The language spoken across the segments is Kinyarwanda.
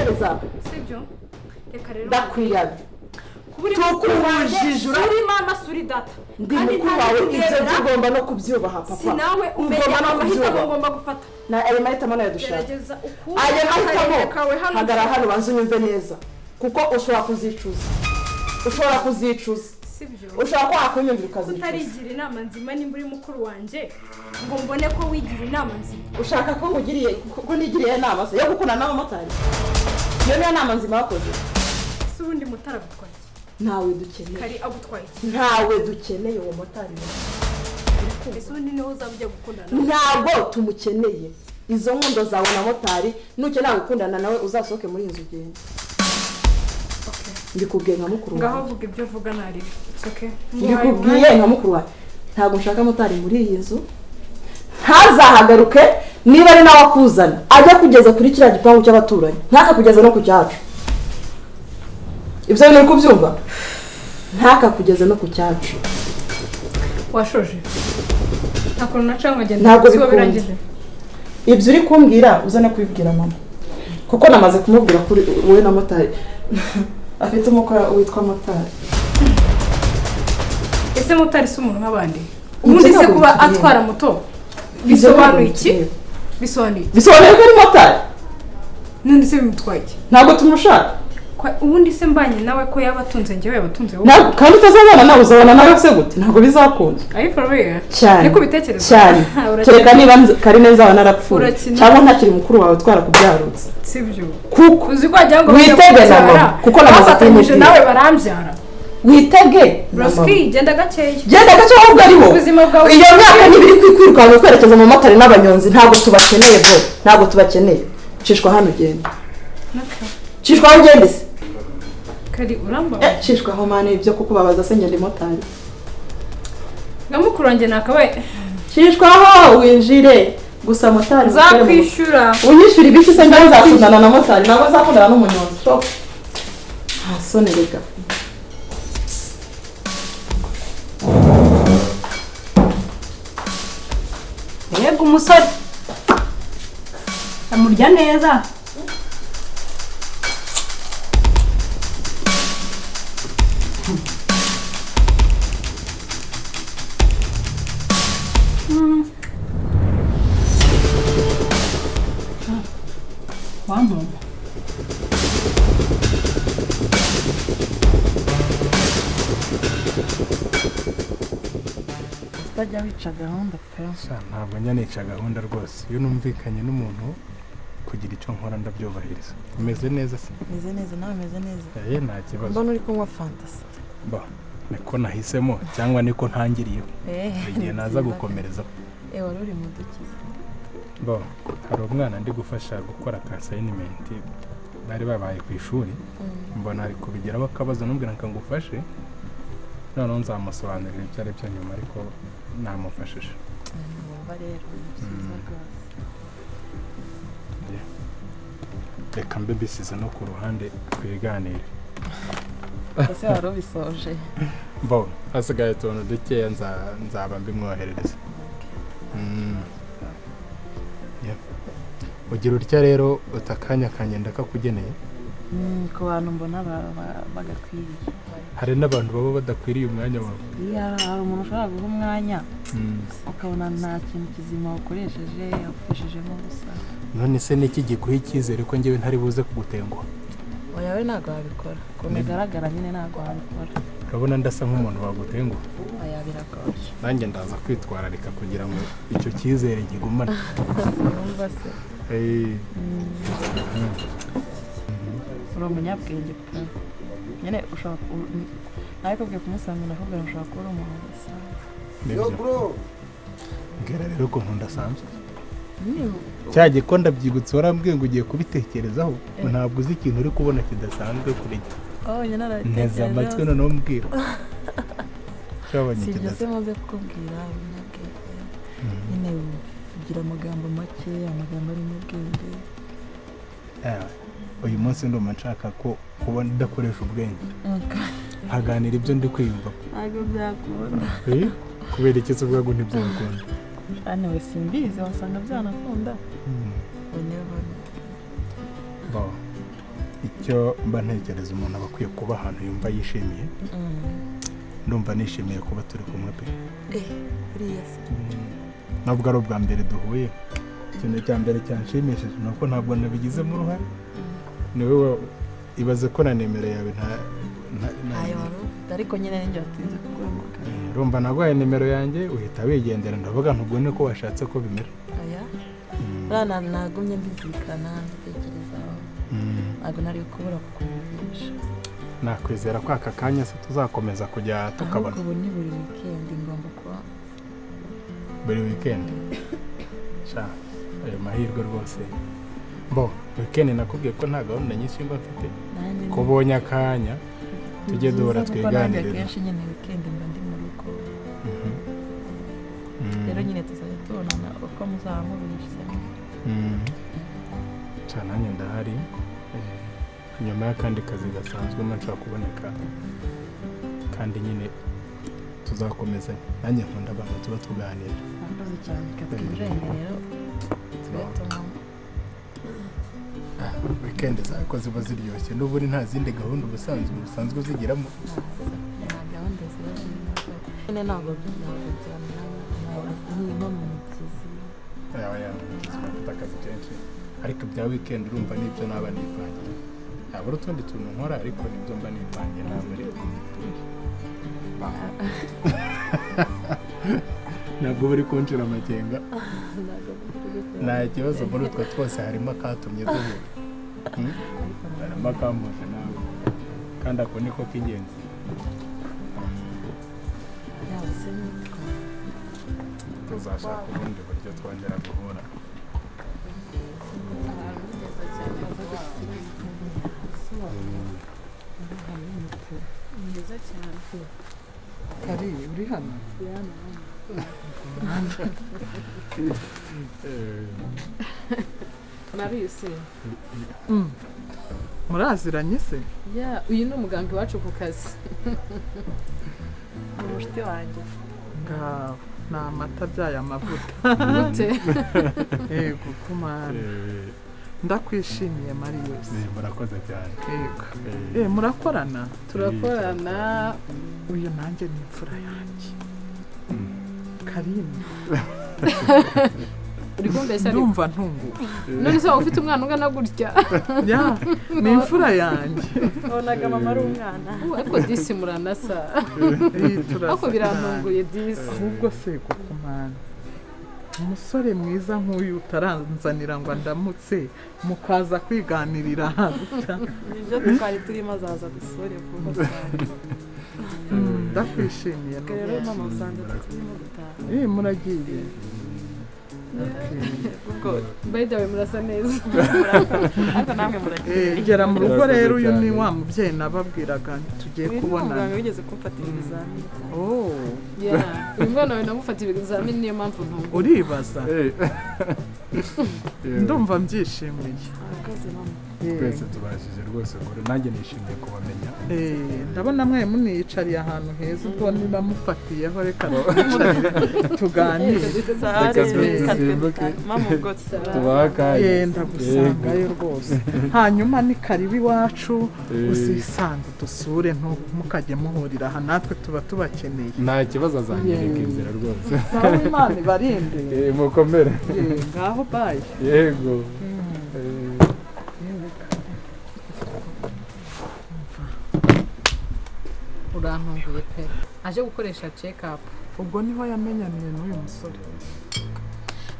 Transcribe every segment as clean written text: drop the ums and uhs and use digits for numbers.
Mpereza. Sibyo, reka rero. Ndakwiyamye. Kuba uri mukuru wanjye, Tukujijura. suri mama, suri data. Ndi Kandi mukuru nta wawe, ibyo bikurebera, byo ugomba no kubyubaha, papa. Si nawe umenya Ugomba no amahitamo kubyubaha. ngomba gufata. Na ayo mahitamo nayo dushaka. Gerageza ukure Ayo mahitamo. akarenge kawe hano. Hagarara hano, banza unyumve neza, kuko ushobora kuzicuza, ushobora kuzicuza. Sibyo. Ushobora ko wakunyumvira ukazicuza. Utarigira inama nzima nimba uri mukuru wanjye ngo mbone ko wigira inama nzima. Ushaka ko ngugiriye, ko nigiriye inama se yo gukundana n'abamotari? Iyo niyo nama nzima wakoze? Si ubundi motari agutwaye iki? Ntawe dukeneye. Kari agutwaye iki? Ntawe dukeneye uwo motari. Ese ubundi niwe uzaba ujya gukundana nawe? Ntabwo tumukeneye. Izo nkundo zawe na motari, nukenera gukundana nawe uzasohoke muri iyi nzu ugende. Mbikubwiye nka mukuru Ngaho wawe. vuga ibyo uvuga, ntarebe. It's okay. Mbikubwiye nka mukuru wawe, ntabwo nshaka motari muri iyi nzu. Ntazahagaruke. Niba ari nawe akuzana, ajya kugeza kuri kiriya gipangu cy'abaturanyi, ntakakugeze no ku cyacu. Ibyo bintu uri kubyumva? Ntakakugeze no ku cyacu. Washoje? Nta kuntu naca nkagenda? Ntabwo Si wowe bikunda. birangije? Ibyo uri kumbwira uza no kubibwira mama, kuko namaze kumubwira kuri wowe na motari afite umukwe witwa motari. Ese motari si umuntu nk'abandi? Ubundi se ntabwo kuba bitureba. atwara moto Ibyo bisobanuye ntabwo iki? bitureba. Bisobanuye iki? Bisobanuye ko ari motari. None se bimutwaye iki? Ntabwo tumushaka. Ubundi se mbanye nawe, ko yaba atunze njyewe, yaba atunze wowe? Ntabwo kandi utazabana nawe, uzabana nawe se gute? Ntabwo bizakunda. Are you for real? Cyane. Niko ubitekereza? Cyane. Urakina. Kereka niba Karine nzaba narapfuye Urakina. cyangwa ntakiri mukuru wawe, twarakubyarutse. Sibyo. Kuko Uzi ko wagira ngo Witege bajya na kubyara, mama, kuko namaze bafatanyije kubimubwira. nawe barambyara. Witege na mama. Broski, genda gakeya. Genda gace ahubwo ari wowe. Ubuzima bwawe. Iyo myaka ntibiri kwirukanka kwerekeza mu motari n'abanyonzi. Ntabwo tubakeneye bro, ntabwo tubakeneye. Cishwa hano ugende. Okay. Cishwa aho ugende se. Kari, uramba. Eh, cishwa aho mani. Ibyo kukubabaza se ngende motari? Nka mukuru wanjye nakabaye. Cishwa aho winjire gusa, motari mutware Nzakwishyura. Unyishyura ibiki se? Njyewe nzakundana na motari, ntabwo nzakundana n'umunyonzi. Stop. Nta soni rega. Mbega umusore amurya neza! Wampumpa. Utajya wica gahunda pe. Sha, ntabwo njya nica gahunda rwose. Iyo numvikanye n'umuntu kugira icyo nkora, ndabyubahiriza. Umeze neza se? Meze neza, nawe meze neza? Eh, nta kibazo. Mbona uri kunywa fanta se? Ba niko nahisemo cyangwa niko ntangiriyeho. Eh, igihe ni naza byiza. gukomereza. Eh, wari uri mu dukiza? Bo, hari umwana ndi gufasha gukora ka assignment bari babaye ku ishuri, mbona ari kubigeraho akabazo, nubwira ngo ngufashe, noneho nzamusobanurira ibyo ari byo nyuma, ariko namufashije. Wumva rero ni byiza rwose. Reka mbe mbisize no ku ruhande twiganire. Ese wari ubisoje? Bo, hasigaye utuntu dukeya, nzaba mbimwoherereza. Yeah. Ugira utya rero uta akanya kanjye ndakakugeneye. Ku bantu mbona bagakwiriye. Hari n'abantu baba badakwiriye umwanya wawe. Iyo hari umuntu ushobora guha umwanya, ukabona nta kintu kizima ukoresheje, yagukoshejemo gusa. None se niki gikuha icyizere ko njyewe ntari buze kugutenguha? Oya, we ntabwo wabikora ukuntu bigaragara nyine, ntabwo wabikora. Urabona ndasa nk'umuntu wagutenguha? Oya, biragoye. Nanjye ndaza kwitwararika kugira ngo icyo cyizere nkigumane. Wumva se? Eh. Uri umunyabwenge pe. Nyine ushobora nawe kubwiye kumusanga, ndakubwira ngo ushobora kuba uri umuntu udasanzwe. Nibyo. Mbwira rero ukuntu ndasanzwe. Nyine. Cya giko ndabyibutse, warambwiye ngo ugiye kubitekerezaho, ngo ntabwo uzi ikintu uri kubona kidasanzwe kuri njye. Oh, nyine Nteze arabitekerezaho. amatwi, noneho mbwira cyabonye Si ibyo se? kidasanzwe. Maze kukubwira, umunyabwenge nyine, ugira amagambo make, amagambo arimo ubwenge. Ewe, uyu munsi ndumva nshaka ko kuba ndakoresha ubwenge, nkaganira ibyo ndi kwiyumva. Ntabwo byakunda. Eh, kubera iki se uvuga ngo ntibyakunda? Anyway, simbizi, wasanga byanakunda. We never know. Bo. Icyo mba ntekereza, umuntu aba akwiye kuba ahantu yumva yishimiye. Ndumva nishimiye kuba turi kumwe pe. Buriya se? Nubwo ari ubwa mbere duhuye, ikintu cya mbere cyanshimishije ni uko ntabwo nabigizemo uruhare, ni wowe. Ibaze ko na nimero yawe Ntayo wari ufite, ariko nyine ninjye watinze kuguhamagara. Urumva, naguhaye nimero yanjye uhita wigendera. Ndavuga ntubwo niko washatse ko bimera. Aya, buriya nagumye mbizirikana, mbitekerezaho. Ntabwo nari kubura kukuvugisha. Nakwizera ko aka kanya se tuzakomeza kujya tukabona. Ahubwo ubu ni buri weekend ngomba kuba. Buri weekend? Sha, ayo mahirwe rwose. Bo weekend nakubwiye ko nta gahunda nyinshi mba mfite. Nanjye ni Ko ubonye akanya, tujye byiza, duhora kuko nanjye twiganirira. akenshi nyine weekend mba ndi mu rugo. Rero nyine tuzajya tubonana uko muzaba mubishyizemo. Sha, nanjye ndahari. Nyuma y'akandi kazi gasanzwe mba nshobora kuboneka, kandi nyine tuzakomezanya. Nanjye nkunda abantu tuba tuganira. Murakoze cyane. Reka twinjoyinge rero, tube tunywamo. Weekend zawe ko ziba ziryoshye, n'ubundi nta zindi gahunda ubusanzwe uzigiramo? Nta gahunda ziba zirimo nyine, ntabwo byanaba ni nko mu mibyizi. Yaba yaba mfite akazi kenshi, ariko ibya weekend urumva nibyo naba nipangiye. Ntabura utundi tuntu nkora, ariko nibyo mba nipangiye, ntabwo ari ntabwo buri kunshira amakenga. Nta kibazo, muri utwo twose harimo akatumye duhura. Harimo akampuje nawe, kandi ako niko k'ingenzi. Yaba se nitwa Tuzashaka ubundi buryo twongera guhura. Ahantu heza cyane. Ni heza cyane. Kari uri hano? Marius. Muraziranye se? Ya, uyu ni umuganga iwacu ku kazi. Ni umushuti wanjye. Ngaho ni amata abyaye amavuta. Gute? Yego kumana, ndakwishimiye, Marius. Murakoze cyane. Yego. Murakorana? Turakorana. Uyu nanjye ni imfura yanjye, Karine. Uri kumbeshya ariko. Ndumva ntunguwe. None se waba ufite umwana ungana gutya? Ya, ni imfura yanjye. Wabonaga mama ari umwana. Ariko disi muranasa. Turasa Ariko birantunguye disi. Ahubwo se kumana, umusore mwiza nk'uyu utaranzanira ngo andamutse, mukaza kwiganirira gutya? Nibyo twari turimo, azaza dusure vuba cyane. Ndakwishimiye. Rero mama, usanze turimo gutaha. Muragiye? Okay. Ubwo By the way, murasa neza. Ariko namwe muragiye. Gera mu rugo. Murakoze Rero uyu ni cyane. wa mubyeyi nababwiraga tugiye Uyu ni umuganga kubonana. wigeze kumfatira ibizamini. Oh. Yeah. Uyu mwana wawe namufata ibizamini, niyo mpamvu ntunguwe. Uribaza, ndumva mbyishimiye. Murakoze mama. Twese tubashije rwose kure, nanjye nishimiye kubamenya. Ndabona mwe muniyicariye ahantu heza, ubwo niba mufatiyeho reka twicarire tuganire. Sawa. Reka Rero reka twe dusimbuke. dutahe. Mama, ubwo Tubahe akanya. Ndagusangayo rwose. Hanyuma ni karibu iwacu, uzisange dusure, ntimukajye muhurira aha, natwe tuba tubakeneye. Nta kibazo, azanyereka inzira rwose. Sawa, Imana ibarinde. Mukomere. Ngaho, bye. Yego. Urantunguye pe, aje gukoresha check up. Ubwo niho yamenyaniye n'uyu musore.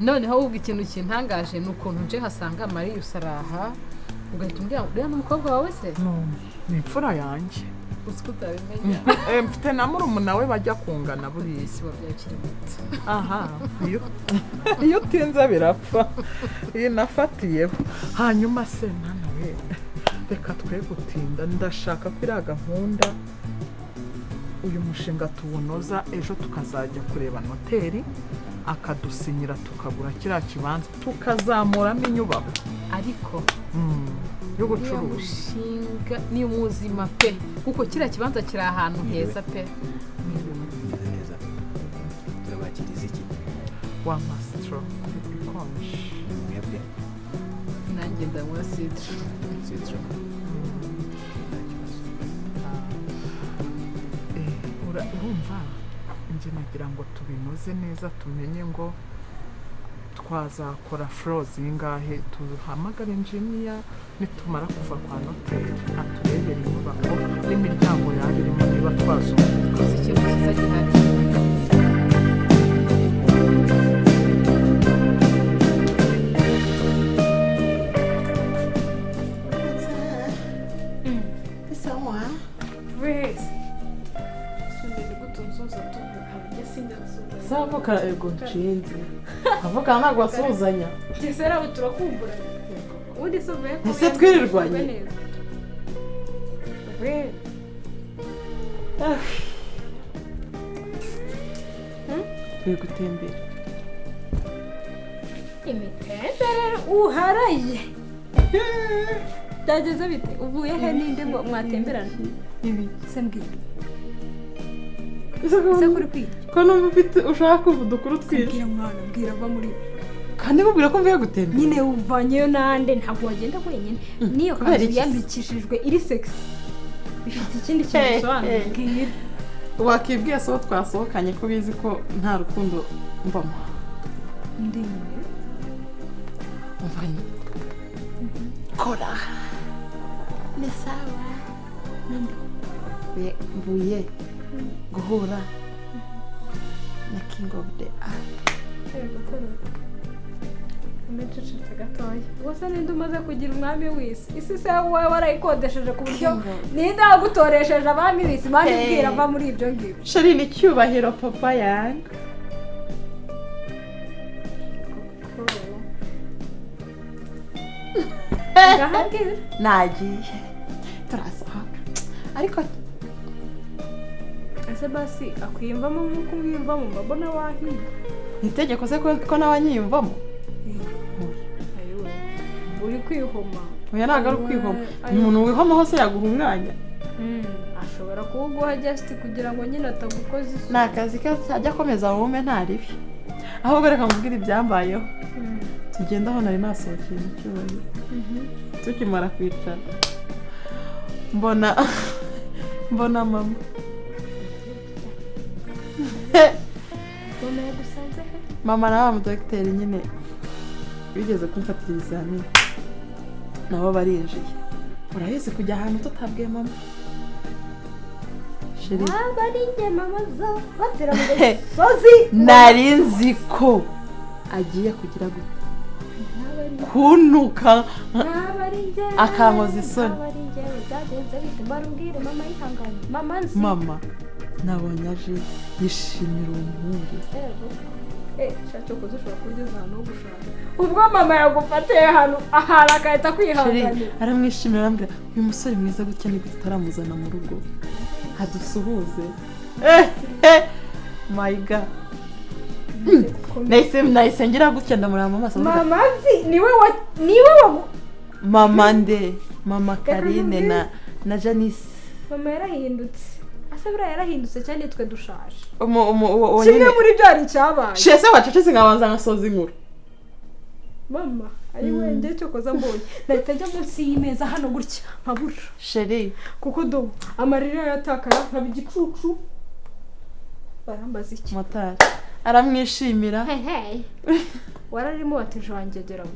Noneho ahubwo ikintu kintangaje ni ukuntu nje nkasanga Marius araha, ugahita umbwira ngo uriya ni umukobwa wawe se? No, ni imfura yanjye. Uzi ko utabimenya? Mfite na murumuna we bajya kungana buriya. Isi wabyaye ukiri muto. Aha, iyo utinze birapfa. Iyi nafatiyeho. Hanyuma se mwana we, reka twe gutinda, ndashaka ko iriya gahunda, uyu mushinga tuwunoza, ejo tukazajya kureba noteri akadusinyira, tukagura kiriya kibanza, tukazamuramo inyubako Ariko uriya y'ubucuruzi. mushinga ni muzima pe, kuko kiriya kibanza kiri ahantu heza pe. Meze neza. Turabakiriza iki? Wa masitoro ikonje. Mwebwe? Nanjye ndanywa cidre. Etc. Nta kibazo. Urumva njye nagira ngo tubinoze neza, tumenye ngo twazakora floor zingahe, tuhamagare engineer nitumara kuva kwa noteri aturebere inyubako n'imiryango yaba irimo, niba twazunguka. Uzi ikintu cyiza gihari? Sawa. Wese sundende gute unsuhuza tuvuka? Njye sinjya nsuhuza. Savuka ego nshinze avuka ntabwo basuhuzanya. Njye nawe turakumburanye ubundi se uvuye ko Ese twirirwanye? Neza. Uvuye? Turi gutembera. Imitemberere uharaye byageze bite? Uvuye he? Ninde ngo mwatemberana? Ibi Se mbwira. Ese Ese kuri kwiga? Ko numva ufite ushaka kumva udukuru twinshi. Mbwira mwana, mbwira, va muri ibi. Kandi nkubwira ko mvuye gutembera. Nyine uvanyeyo nande? Ntabwo wagenda wenyine n'iyo Kubera kanzu iki se? yambikishijwe iri sexy, bifite ikindi kintu bisobanuye. Mbwira. Wakibwiye se uwo twasohokanye ko ubizi ko nta rukundo mbamo? Ndimwe. Umva nyine. Kora ni sawa. Mvuye guhura na king of the earth. Umececetse gatoya. Ubwo ninde umaze kugira umwami w'isi? Isi se wowe warayikodesheje ku buryo ninde wagutoresheje abami b'isi? Mani, Hey. mbwira, va muri ibyo ngibyo. Chérie, ni cyubahiro papa yangu. Ngahambwira. Nagiye turasohoka ariko. Ese basi akwiyumvamo nk'uko umwiyumvamo? Mbona wahiye. Ni itegeko se ko nawe anyiyumvamo? Ayiwe, uri kwihoma. Oya, ntabwo ari ukwihoma. Ayo. Umuntu wihoma hose yaguha umwanya? Ashobora kuwuguha just kugira ngo nyine atagukoza isoni. Ni akazi ke, ajya akomeza wume, nta ribi. Ahubwo reka mubwire ibyambayeho. Tugenda aho nari nasohokeye mu cyubahiro. Tukimara kwicara mbona mama. Mama yagusanze he? Mama na wa mudogiteri nyine bigeze kumfatira ibizamini nabo barinjiye. Urabizi kujya ahantu tutabwiye mama, chérie. Aba ari njye mama zo batera mu gasozi. Nari nzi ko agiye kugira gute, kuntuka. Aba ari njye. Akankoza isoni. Aba ari njye, byagenze bite? Barubwire mama yihanganye, mama nzi. Mama nabonye aje yishimira uwo muhungu. Shaka kuza, ushobora kuba ugeze ahantu ho gushaka ubwo mama yagufatiye ahantu ahantu agahita Chérie, kwihanganira. Aramwishimira, arambwira: "Uyu musore mwiza gutya ni gute utaramuzana mu rugo hadusuhuze?" Eh, my God, nahise ngira gutya ndamureba mu maso ndavuga, Mama nzi niwe wa niwe wa Mama nde? Mama Karine na Janice. Mama yarahindutse. Ase buriya yarahindutse cyane, twe dushaje. Uwo Kimwe nyine muri byo hari icyabaye. Shese wacecetse nkabanza nkasoza inkuru. Mama ari wenge, cyokoza mbonye nahita njya munsi y'imeza hano gutya nkabura. Chérie. Kuko do amarira yatakara nkaba igicucu, barambaza iki? Motari aramwishimira. Hehe, wararimo wateje wangegeramo.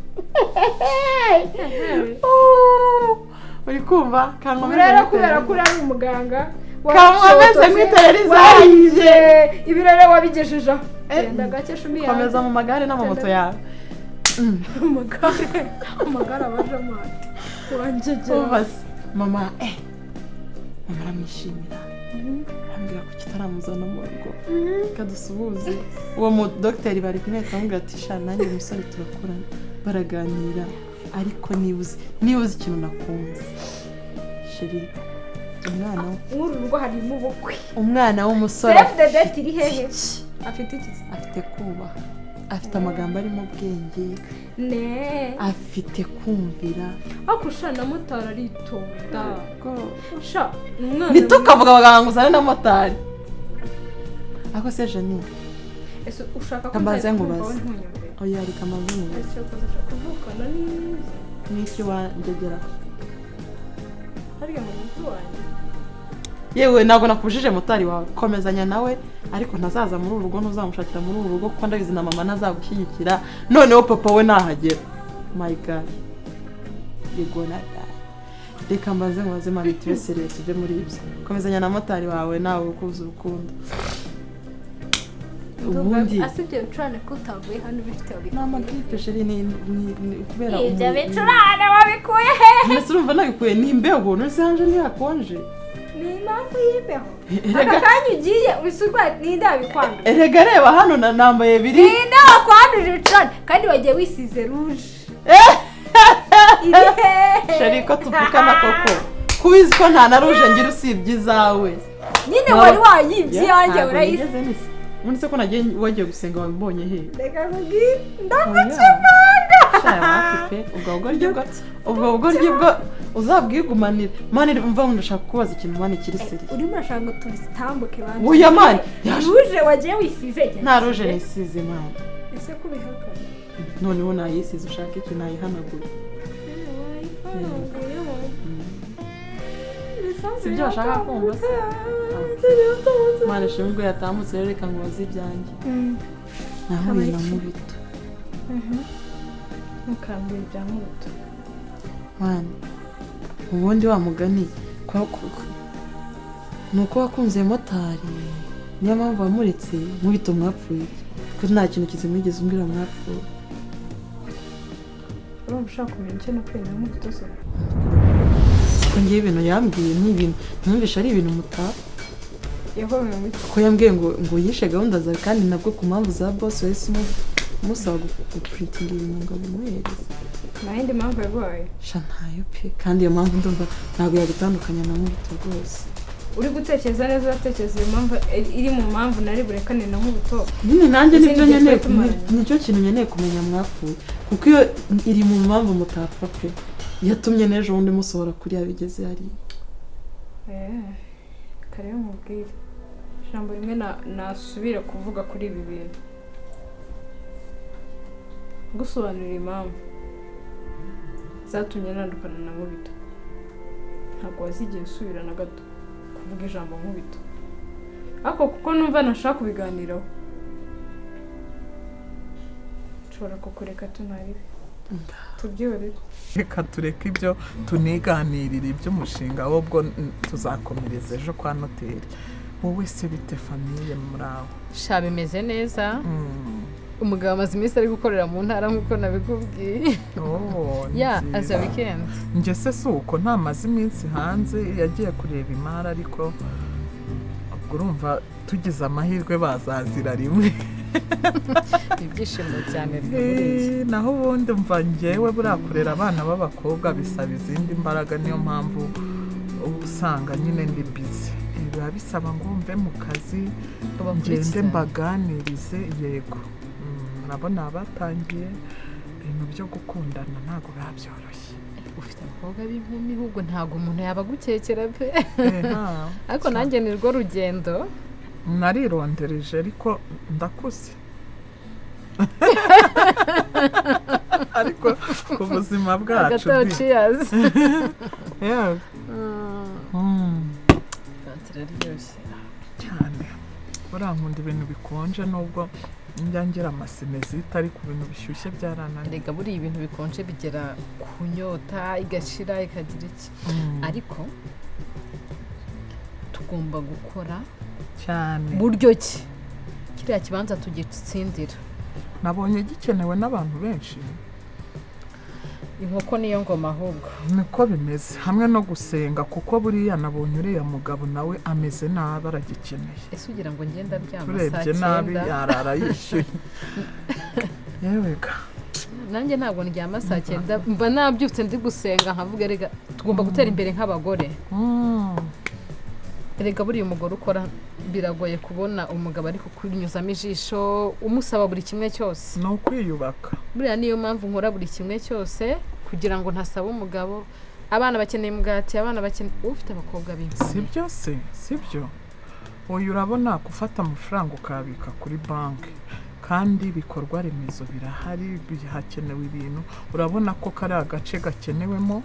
Uri kumva kankomeze? Rero kubera ko uri ari umuganga. Kankomeze nk'iterera izanjye. Ibirere wabigejeje aho. Eh, Genda gake shumi yanjye. Komeza mu magare n'amamoto yawe. Amagare abajemo ati wangegera. Umva se, mama, mama aramwishimira, arambwira ko kitaramuzana mu rugo reka dusuhuze. Uwo mu dogiteri bari kumwe akamubwira ati: "Sha, nanjye uyu musore turakorana." Baraganira, ariko niba uzi ikintu nakunze, chérie, umwana Nk'uru rugo harimo ubukwe. Umwana w'umusore. Save the date iri hehe? Afite iki? Afite kubaha, afite amagambo arimo ubwenge, Ne. afite kumvira. Ariko sha, na motari aritonda sha, ni umwana. Ntitukavuga abaganga ngo uzane na motari. Ako se Janine? Ese ushaka ko Kambaze nzahita nkubaze. nkumva wowe ntunyumve? Oya, reka maze nkubaze. Ese ukoze ushaka kuvukana neza. N'iki wangegeraho? Harya ngo ni wanjye. Yewe, ntabwo nakubujije motari wawe, komezanya nawe, ariko ntazaza muri uru rugo, ntuzamushakira muri uru rugo, kuko ndabizi na mama ntazagushyigikira. Noneho papa we nahagera, my God, you gonna die. Reka mbaze nkubaze mami, tube serious, uve muri ibyo. Komezanya na motari wawe nawe ukuza urukundo ubundi. Asibye ibicurane ko utavuye hano ubifite? Ni amagrippe chérie, ni kubera Ibyo bicurane wabikuye hehe? Mbese urumva nabikuye? Ni imbeho, none hanze ntihakonje? Ni impamvu y'imbeho aka kanya ugiye uhise urwaye? Ninde wabikwanduje? Erega reba hano, nambaye biri. Ninde wakwanduje ibicurane kandi wagiye wisize rouge iri hehe? Chérie, ko tuvukana koko, kubizi ko nta na rouge ngira usibye izawe. Nyine wari wayibye iyanjye. Ntabwo Urayisize. nigeze nisa. Ubundi se ko nagiye, wagiye gusenga, wabibonye he? Reka nkubwire, ndagukemanga. Sha, wapi pe, ubwo bugoryi bwo uzabwigumanira. Man, umva, ndashaka kukubaza ikintu man kiri sérieux. Urimo urashaka ngo tubitambuke bantu? Oya man. Rouge wagiye wisize. Nta rouge nisize man. Ese ko ubihakana? Noneho nayisize, ushaka iki? Nayihanagura. Si ibyo bashaka kumva se? Imana ishimwe ubwo yatambutse. Rero reka nkubaze ibyanjye. Nahuye na Nkubito. Ntukambwire ibya Nkubito. Man, ubundi wa mugani ni uko wakunze motari, niyo mpamvu wamuretse? Nkubito mwapfuye iki? Ko nta kintu kizima wigeze umbwira mwapfuye. Urumva ushaka kumenya icyo napfuye na Nkubito se? Ko ngewe ibintu yambwiye ni ibintu numvishe ari ibintu mutapfa. Yakomeye mu? Ko yambwiye ngo yishe gahunda zawe, kandi nabwo ku mpamvu za boss wahise umusaba guprintinga ibintu ngo abimuhereze. Nta yindi mpamvu yaguhaye? Sha, ntayo pe, kandi iyo mpamvu ndumva ntabwo yagutandukanya na Nkubito rwose. Uri gutekereza neza, uratekereza iyo mpamvu iri mu mpamvu nari burekane na Nkubito? Nyine nanjye Ese nibyo nibyo nkeneye twari tumaranye? Nicyo kintu nkeneye kumenya mwapfuye, kuko iyo iri mu mpamvu mutapfa pe, yatumye n'ejo bundi musohora kuriya bigeze hariya. Kare nkubwire ijambo rimwe, nasubira kuvuga kuri ibi bintu gusobanurira impamvu zatumye nandukana na Nkubito, ntabwo wazigiye usubira na gato kuvuga ijambo Nkubito. Ariko kuko numva ntashaka kubiganiraho, nshobora kukureka tunaribe, tubyihorere. Reka tureke ibyo, tuniganirire iby'umushinga, ahubwo tuzakomereza ejo kwa noteri. Wowe se bite, famille muri aho? Sha, bimeze neza. Umugabo amaze iminsi ari gukorera mu ntara nk'uko nabikubwiye. Oh, ni Ya. byiza. Aza weekend. Njye se si uko, ntamaze iminsi hanze, yagiye kureba imari, ariko ubwo urumva tugize amahirwe bazazira rimwe. Ibyishimo cyane buriya. Naho ubundi mva njyewe buriya kurera abana b'abakobwa bisaba izindi mbaraga, niyo mpamvu uba usanga nyine ndi busy. Biba bisaba ngo mve mu kazi ngende Ubakurikirane. mbaganirize. Yego. Urabona batangiye ibintu byo gukundana, ntabwo biba byoroshye. Ufite abakobwa b'inkumi, ahubwo ntabwo umuntu yabagukekera pe. Eh, Ariko nanjye ni rwo rugendo. Narirondereje ariko ndakuze, ariko ku buzima bwacu Agatabo. Cheers. Yewe. Fanta iraryoshye. Cyane, buriya nkunda ibintu bikonje, nubwo njya ngira amasinusite, ariko ibintu bishyushye byarananiye. Erega buriya ibintu bikonje bigera ku nyota igashira ikagira iki. Ariko tugomba gukora Cyane. buryo ki kiriya kibanza tugitsindira. Nabonye gikenewe n'abantu benshi. Inkoko niyo ngoma ahubwo. Niko bimeze, hamwe no gusenga, kuko buriya nabonye uriya mugabo nawe ameze nabi, aragikeneye. Ese ugira ngo ngenda aryama saa Turebye nabi 9? yarara yishyuye, yewe ga. Nanjye ntabwo ndyama saa 9, mba nabyutse ndi gusenga, nkavuga rega tugomba gutera imbere nk'abagore. Erega buriya umugore ukora, biragoye kubona umugabo ari kukunyuzamo ijisho umusaba buri kimwe cyose. Ni ukwiyubaka. Buriya niyo mpamvu nkora buri kimwe cyose kugira ngo ntasaba umugabo. Abana bakeneye umugati, abana bakeneye, ufite abakobwa Si b'inkumi. byo se? Si byo? Uyu urabona gufata amafaranga ukayabika kuri banki, kandi ibikorwa remezo birahari, hakenewe ibintu. Urabona ko kari agace gakenewemo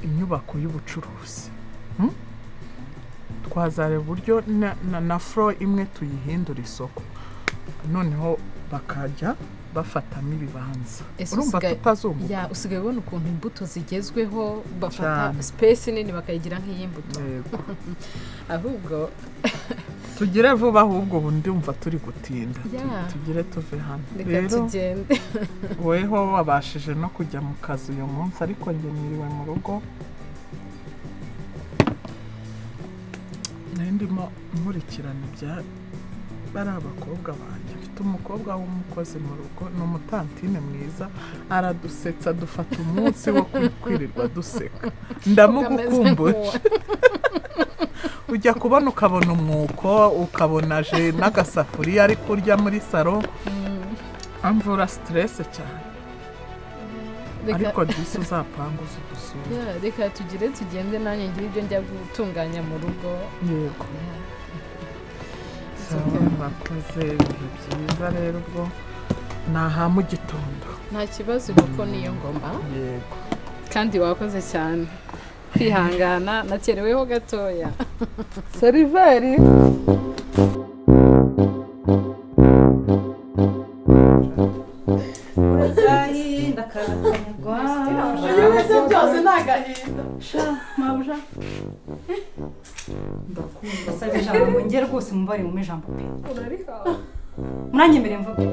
Inyubako y'ubucuruzi. Twazareba uburyo na floor imwe tuyihindura isoko, noneho bakajya bafatamo ibibanza. Ese Urumva tutazunguka? Ya, usigaye ubona ukuntu imbuto zigezweho, bafata Cyane. space nini bakayigira nk'iy'imbuto. Yego. Ahubwo Tugire vuba ahubwo, ubu ndumva turi gutinda. Tugire tuve hano. Reka Rero tugende. weho wabashije no kujya mu kazi uyu munsi, ariko njye niriwe mu rugo, nari ndimo nkurikirana ibya bari abakobwa banjye. Mfite umukobwa w'umukozi mu rugo, ni umutantine mwiza, aradusetsa, dufata umunsi wo kwirirwa duseka. Ndamugukumbuje. Ujya kubona ukabona umwuko, ukabona aje n'agasafuriya ari kurya muri salo, amvura stress cyane. Ariko disi uzapanga uze udusure. Ya, reka tugire tugende, nanjye ngire ibyo njya gutunganya mu rugo. Yego. Sawa, murakoze, ibihe byiza. Rero ubwo ni aha mu gitondo. Nta kibazo, kuko niyo ngoma. Yego. Kandi wakoze cyane kwihangana, nakereweho gatoya. Seriveri. Agahinda karakanyagwa. Ibyo byose ni agahinda. Sha mabuja, ndasaba ijambo ngo njye rwose mubare mu ijambo pe. Urarihawe. Muranyemereye mvuge?